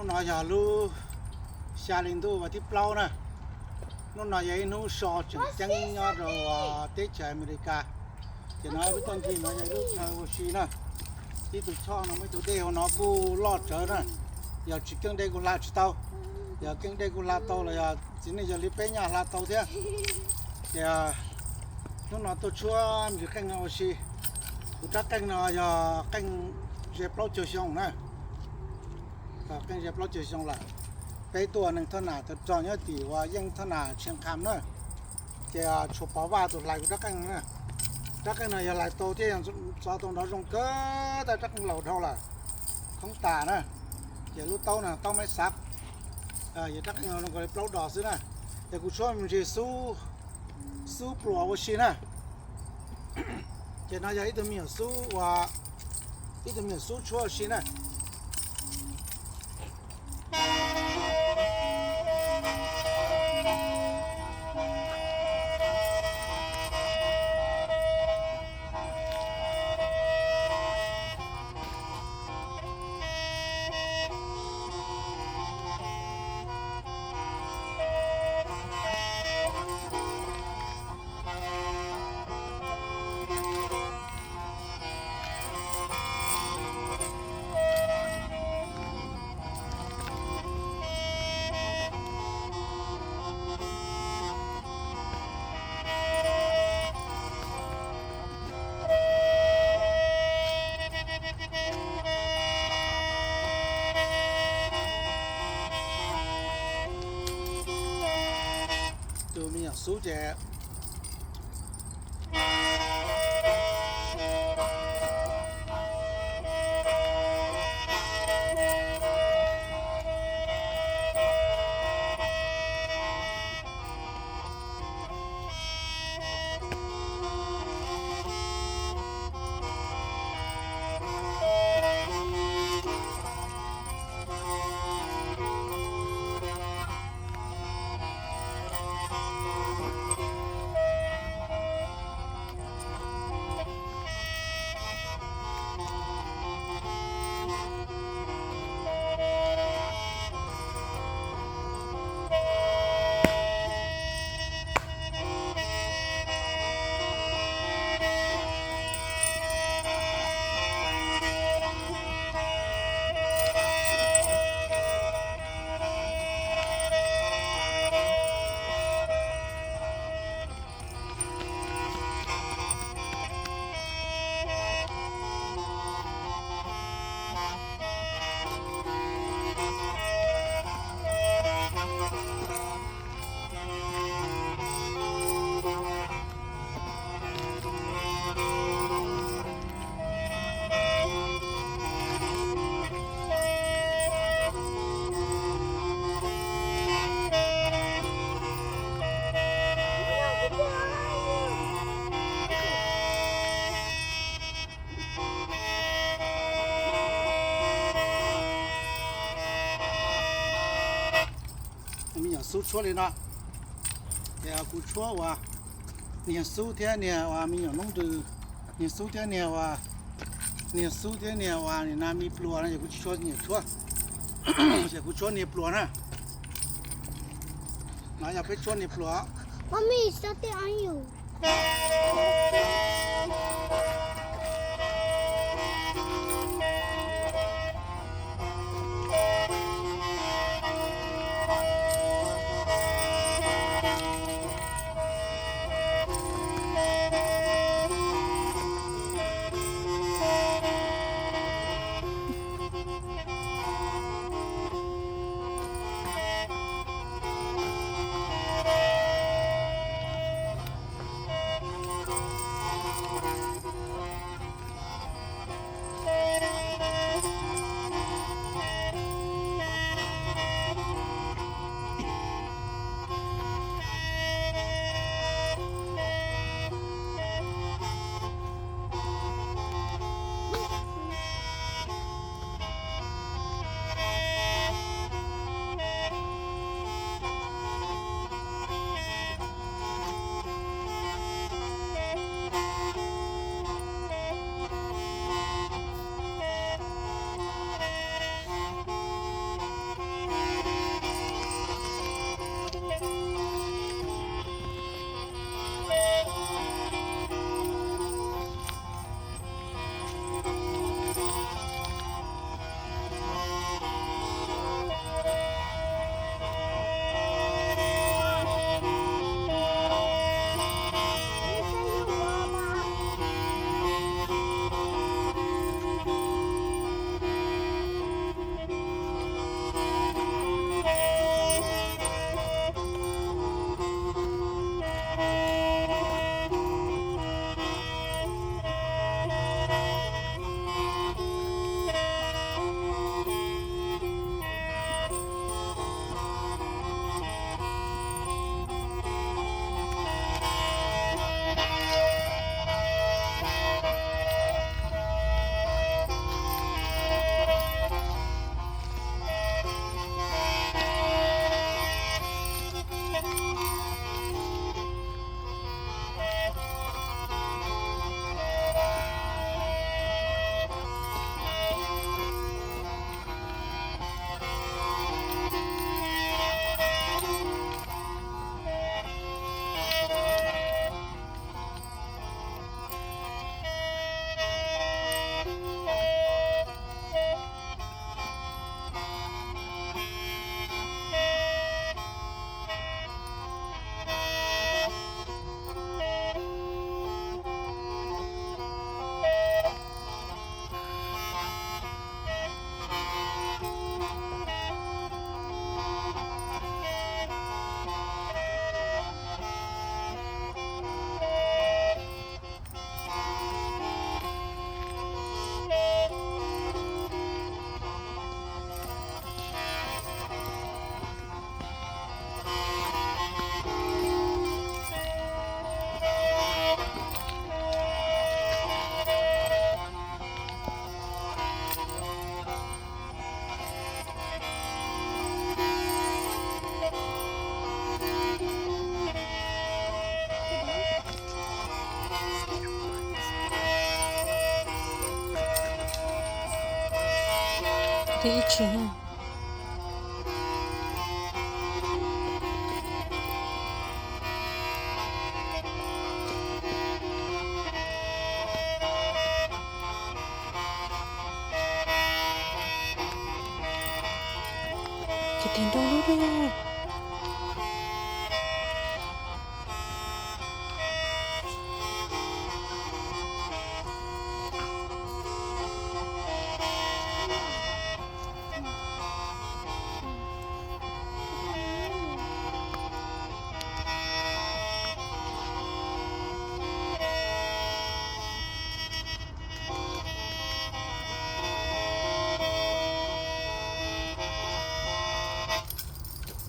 Hnub no yog lub xya hli ntuj vas thib plaub na. Hnub no yog ib hnub so tseem ceeb nyob rau teb chaws Amelikas. Ces no lub toj nrig no yog ib lub chaw ua si na. Ib tug choj no muaj ib tug dej hauv no kuj loj tsawv na. Yog tsis keeb dej kuj hla tsis tau. Yog keeb dej kuj hla tau los yog txiv neej yog li peb nyaj hla tau thiab. Ces hnub no tuaj tshuab me ntsis qeej no ua si. Kuv rab qeej no yog qeej ze plaub caug xyoo na. Qeej ze plaub caug xyoo lawm. Peb tuaj neeg Thoj Nam tag rog nyob tim uas Yeej Thoj Nam Tshiab Qham na. Ces Tshuas Pov Vaj tus hlais kuv rab qeej na. Rab qeej no yog hlais tau thiab yog txo tau nrov zoo kawg, tab rab qeej laus dhau lawm, khoob tas na. Ces lub taub no taub maiv xav, yog rab qeej no zoo kawg li plaub dos xwb na. Ces kuv tshuab me ntsis xub, xub pluas ua si na. Ces no yog ib tug me nyuam xub uas, ib tug me nyuam xub tshuab ua si na. Tus me nyuam xub ces Me nyuam xub tshuab li no. Ces kuv tshuab uas niag xub thiab niag uas me nyuam noob ntws, niag xub thiab niag uas, niag xub thiab niag uas nim no me pluas no ces kuv tsis tshuab niag tshuab, ces kuv tshuab niag pluas na. No yog peb tshuab niag pluas. Ib tsis Ces tig nroo lub.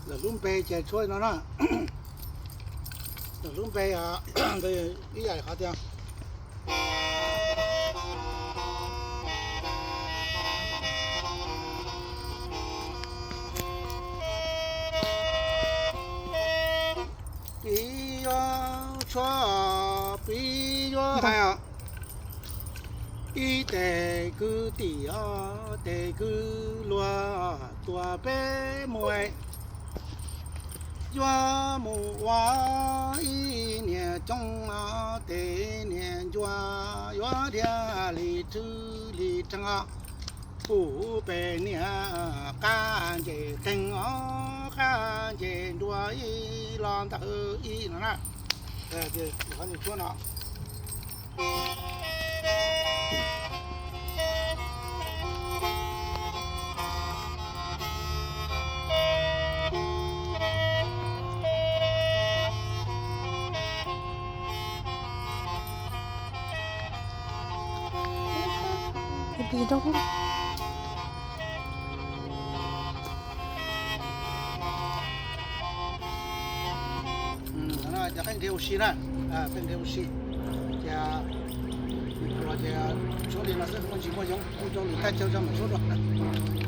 Lawv lub npe ces tshuab no na. Lawv lub npe ib yam qhov tias pib yuav tshuab, pib yuav hais os. Ib tes kwv tij os, tes kwv luag tuaj peb mus, yuav mus ua ib niag coob os, tes niag ncua yuav dhia li rwb li rheev os. Kuv pem niag qab nce qeeg os, qab nce nruas ib los ntawm ib no na. Qhov tshuab no. Cov qeej nrhiav ua si na, qeej nrhiav ua si. Ces pluas ces tshuab li no xwb, muaj ntsis muaj yoov, kuj rau lwm tab caug zog mam tshuab dua.